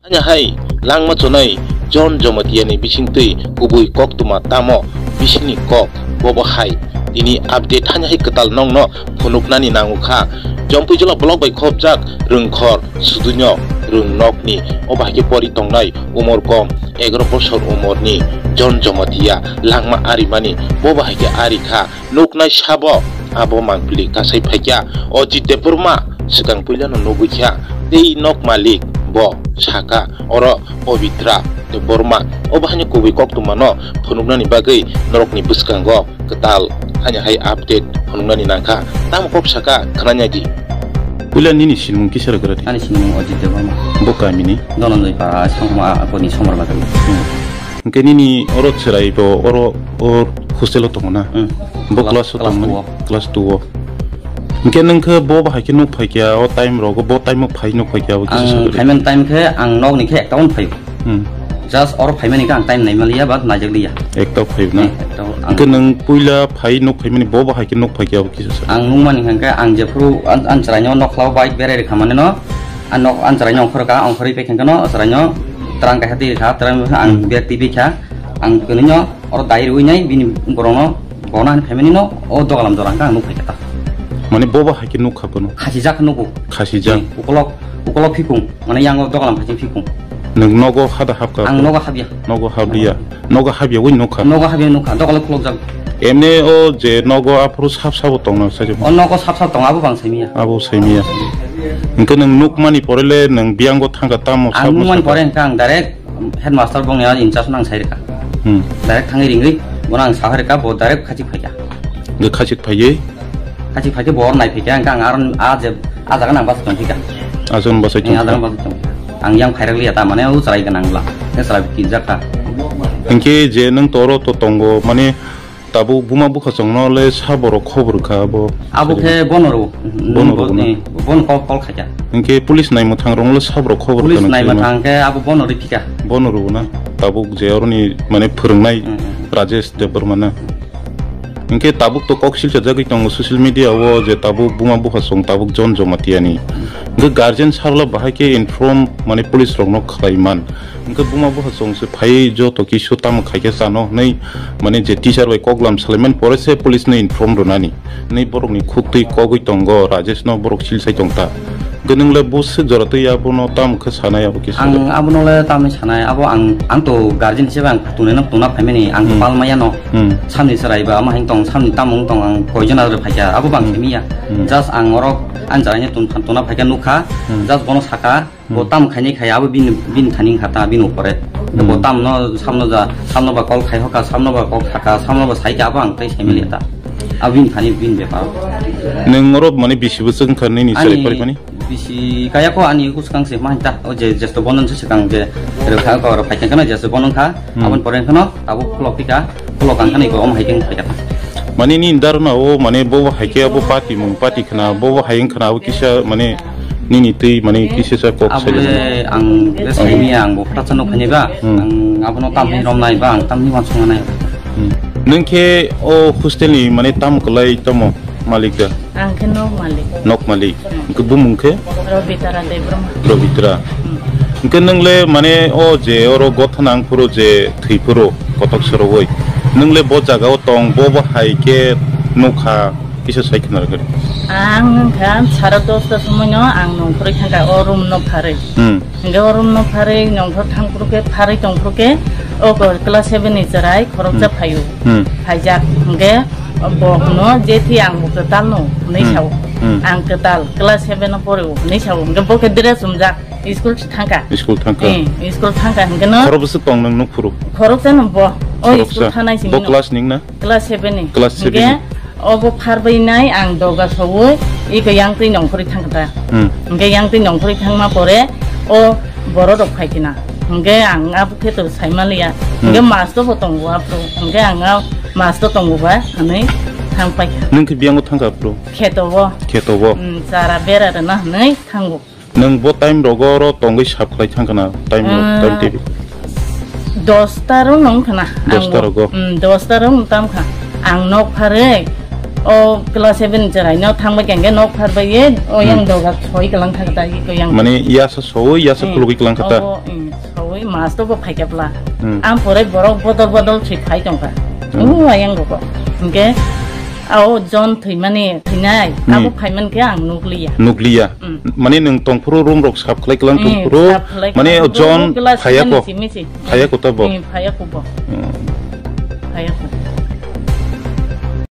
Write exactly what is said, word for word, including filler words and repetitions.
Hanya hai langma chonai John Jamatia ni bisingtwi kubui koktwma tamo bisingni kok bobo hai tini update hanya hai kwtal nongno phunuknani nango kha. Jompui jila block bai khopjak Rwngkhor Suduino Rwngnokni obo hai khe pori tongnai umor kom egaroh bosor umorni John Jamatia langma arimani bobo hai khe ari kha. Nuknai sabo abo mangpili kasai phaikya Ajit Debbarma swkang puilano nugwi kha tei nok malik bo saka oro Pabitra Debbarma obo haino kubui koktwmano phunuknani bagwi norokni bwskango kwtal haino hai update phunuknani nangkha. Tamo kok saka khwnanya di. Puila nini sinimung kisa rwgwradi? Ani sinimung Ajit Debbarma. Bo kamini? Dhananjay para Sangma Akoni Somar Bagani. Hwnkhe nini oro chwrai bo oro o hostel o tongo na? Hmm. Bo class o tongmani? Class two o. Hwnkhe nwng khe bo bahai khe nuk phaikya o time rogo, bo time o phai nuk phaikya bo kisa sakhe. Ang phaiman time khe ang nok ni khe ekta on phaio. Hmm. Just oro phaimani khe ang time naimaliya ba naijakliya. Ekta phai na? Hmm, ekta ang. Hwnkhe nwng puila phai nuk phaimani bo bahai khe nuk phaikya bo kisa sakhe. Ang nukmani hwnkhe ang jephuru an, an chwraino nokhlao bike berai rwkha mani no. Ang nok, ang chwraino ongkhor kha, ongkhorwi paikhangkhe no chwraino twrang kaisa twi rwkha, twrang ang bag twi phaikha, ang kwnwino oro dai rwwi nai bini borokno gona hwnwi phaimani no o dogalam jora hwnkhe ang nuk phaikha ta. Mane bobo hai khe nuk kha bono? Khasijak nugo. Khasijak. Hmm, ukolok, ukolok phikung, mane yango dogalam phaising phikung. Nwng nogo hada hapkha? Ang nogo habya. Nogo habya. Nogo habya wi nukha. Nogo habya nukha, dogal khulokjak. Emne o je nogo aphuru sap sabo tongna sajak. O nogo sap sap tong, abo bang saimiya. Abo saimiya. Hwnkhe nwng nukmani pore le nwng biyango thangkha tamo sap? Ang nukmani pore hwnkhe ang direct headmaster bongni in charge nang sai rwkha. Hmm. Direct thangwi ringwi bono ang saharikha, bo direct khachik phaikha. Hwnkhe khachik phaiwi? Khachik phaikhe bo oro naiphikha, hwnkhe ang aro a je, a jaga nang bachai tongphikha. A jaga nang bachai tongphikha. Eh, a jaga nang bachai tongphikha. Ang yang phairak liya ta, mane o chwrai gwnang bwla. Khe chwrai kijak kha. Hwnkhe je nwng toro to tongo, mane tabuk buma bwkhachwngno le sa borok khobor kha abo? Abo khe bono rw. Bono rw na? Eh, bono call, call khaikha. Hwnkhe police naimwthang rokno le sa borok khobor kha? Police naimwthang khe abo bono rw phikha. Bono rw na? Tabuk je oroni mane phwrwngnai, hmm, hmm, Rajesh Debbarma na? Hwnkhe tabuk to kok silchajagwi tongo social media o je tabuk buma bupha song tabuk John Jamatia ni. Hwnkhe guardian sarla bahai khe inform mane police rokno khlai man. Hwnkhe buma bupha song se phai joto kisu tamo khaikhe chano hwnwi mane je teacher bai koklam salaiman pore se police no inform rwnani. Hwnwi borokni khuktwi kogwi tongo Rajesh no borok silsai tongkha. Hwnkhe nwng le bwswk jora twi abono tamo khe sanai abo kisa? Ang abono le tamni sanai, abo ang, ang to guardian hisabe ang tunai no tuna phaimani, ang to, hmm, palmaya no. Hmm. Samni chwrai ba ama hing tong, samni tamung tong, ang koijon adre phaikha, abo bang, hmm, simiya. Hmm. Just ang oro ang chwrai no tun, tuna phaikha nukha, hmm, just bono saka, bo, hmm, tam khaini khai abo bini, bini thani kha ta bini upore. Bo, hmm, tam no samno ja, samno ba call khai hoka, samno ba call khaka, samno ba saika abo ang tai saimali, hmm, ta. Abo bini thani bini bepar. Nwng oro mane bisi bwswk wngkha nini chwrai ani pari mani? Bisi kaya ko ani bwskang se ma ta, o je jesto bonon se swkang je rwkha ko oro phaikha kheno jesto bonon kha, hmm, aboni pore kheno tabuk khulok phika, khulok ang khani ko om hai khe phaikha. Mane nini dharna o mane bo hai khe abo party mung party khna bo hai wng khna abo kisa mane nini twi mane kisa sa kok. Abo sai le ang le saini ang bo phatsa no khani ba, hmm, ang abono tam ni rom nai ba, ang tam ni wan sung nai. Hmm. Nwng khe o hostel ni mane tam kwlai tamo malik da? Ang khe nok malik. Nok malik. Hmm. Hwnkhe bumung khe? Robitra Debbarma. Robitra. Hmm. Hwnkhe nwng le mane o je oro gotha nang phuru je thwi phuru kotok sorogwi. Nwng le bo jaga o tong bo bo hai khe nukha kisa sai khna rwgwi. Ang wngkha sara dosta somoi no ang nongkhorwi thangkha o room no pharwi. Hmm. Hingke o room no pharwi nongkhor thangphuru khe pharwi tongphuru khe o ko class seven ni chwrai khoroksa, hmm, phaio. Hmm. Phaijak hingke bo hwno je thi ang bo kwtal no hwnwi, hmm, sao. Hmm. Ang kwtal class seven no pore hwnwi sao. Hingke bo khe dress umjak school thangkha. School thangkha. Eh, school thangkha hingke no. Khorok bwswk tong nwng nukphuru? Khoroksa no bo. O khoroksa. School thanai simi. Bo no. Class ning na? Class seven ni. Class seven ni. Hingke obo pharbai nai ang doga sawi, iko yang twi nongkhorwi thangkha ta. Hmm. Hingke yang twi nongkhorwi thangma pore o borok rok phai khe na. Hingke ang abo khe to sai maliya. Hmm. Hingke masto bo tongo aphuru. Hingke ang a masto tongo ba hwnwi thang paikha. Nwng khe biyango thangkha aphuru? Kheto bo. Kheto bo. Hmm, chara bera rwna hwnwi thango. Nwng bo time rogo oro tongwi sap khlai thang khna, time rok, ah, time table? Dosta rok nong khna. Dosta rogo? Mm, dosta rok nong tam kha. Ang nok pharwi O class seven cherai no thangbai kengke nok phar bai ye, o yang doga soi kalang thang ta ye ko yang. Mane yasa soi, yasa khulugwi kalang kha ta. Obo, mm, soi mas to bo phai kepla. Hmm. Ang pore borok bodol bodol sui phai tongkha. Hmm. O yang go ko. Hingke, a o John thwi mani, thwinai, abo phai man khe ang nukliya. Nukliya. Hmm. Mane nwng tongphuru room rok sap khlai kalang tongphuru. Sap khlai mane kalang John tongphuru, class phaya seven ko. Simi si. Phaya ko ta bo. Hmm, phaya ko bo. Hmm. Phaya ko.